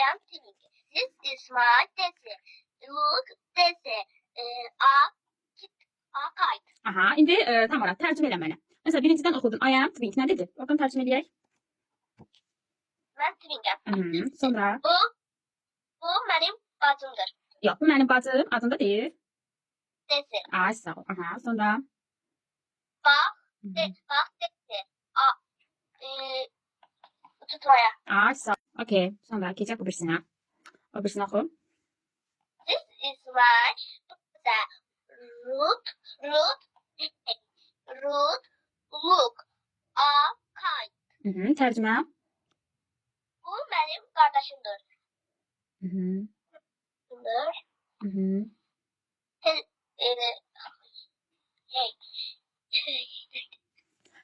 am Twink. This is my desi. Look, desi. A, a kite. Aha, indi Tamara tərcümə elə mənə. Məsələn, birincidən oxudun. I am Twink. Nə dedi? Oradan tərcümə eləyək. Mən Twink'əm. Sonra Bu mənim bacımdır. Yox, bu mənim bacım, adını da deyir. Desi. Ay, sağ ol. Aha, sonra Bax, bax, desi. A, tutmaya. Ay, sağ ol. Okay, sonra keçək bu birisinə. O birisini oxu. This is my brother. Ruth, Ruth, Ruth, look, a kite. Tərcümə. Bu mənim qardaşımdır. Dır. Hey, hey.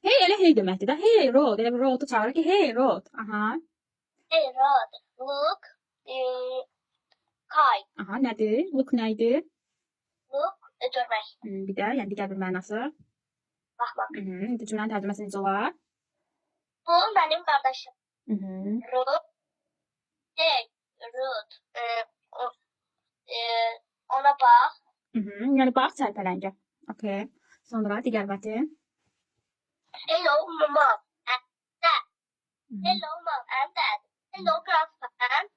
Hey elə hey deməkdir də. Hey Rod, elə bir Rod'u çağırır ki, hey Rod. Aha. Hey Rod, look, kite. Aha, nədir? Look nə idi? Look, görmək, Bir də, yəni digər bir mənası. Baxmaq. İndi cümlənin tərcüməsi necə olar? Bu mənim qardaşım. Ruth, hey, Ruth, ona bax. Yəni bax çərpələngə. Okay. Sonra digər mətn. Hello, mom and dad. Hello, mom and dad. Hello, grandpa and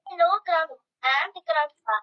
hello, grandma and grandpa.